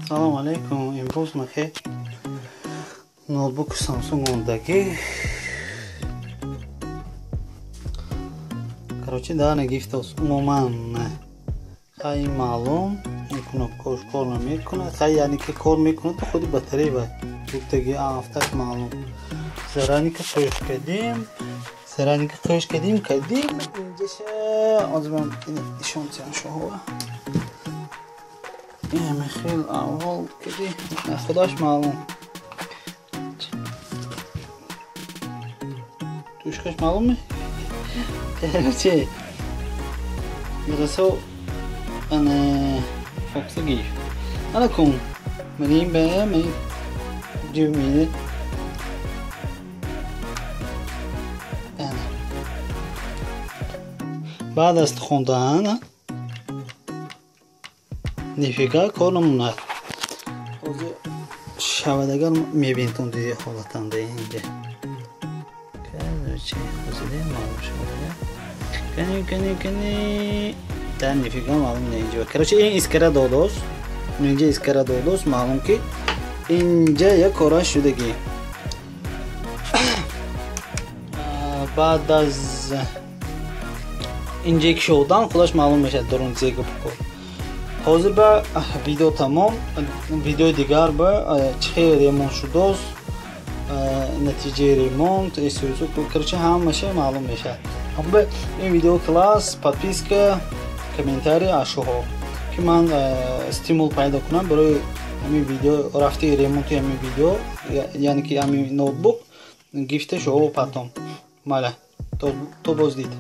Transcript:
Салом алейкум. Имрӯз махе ноутбук Samsung омадагӣ. Короче, да нагифтос. Умуман хай маълум, ин кнопкош кор намекунад. Хай, яъне ки кор мекунад, то худи батарея ба гуфтаги афташ маълум. Зараника қӯш кардем. Зараника қӯш кардем. Инҷаша ҳозир ман нишон тиям шоҳова. Хел аввал кади худаш маълум. Тушкаш маълум? Короче, расо ана фокуса гирифт. Ана кун. Маним ба ман ҷумине. Ана. Баъд аз хондан нифига кор намонад. Ҳозир шавад агар мебинтон диди ҳолатанда инҷа. Короче, ҳозир маълум шавад. Кани кани кани да нифига маълум не инҷа. Короче, ин искра додост. Инҷа искра додост, маълум ки инҷа як кора шудагӣ. Баъд аз инҷа ки шудан худаш маълум мешавад дурун зега кор. Ҳозир ба видео тамом, видеои дигар ба чӣ хел ремонт шудост, натиҷаи ремонт, СУС, короче, ҳамаша маълум мешавад. Ҳамба ин видео класс, подписка, комментарий ашуҳо ки ман стимул пайдо кунам барои ҳамин видео, рафти ремонти ҳамин видео, яъне ки ҳамин ноутбук гифта шуҳо потом. Мала, то боздид.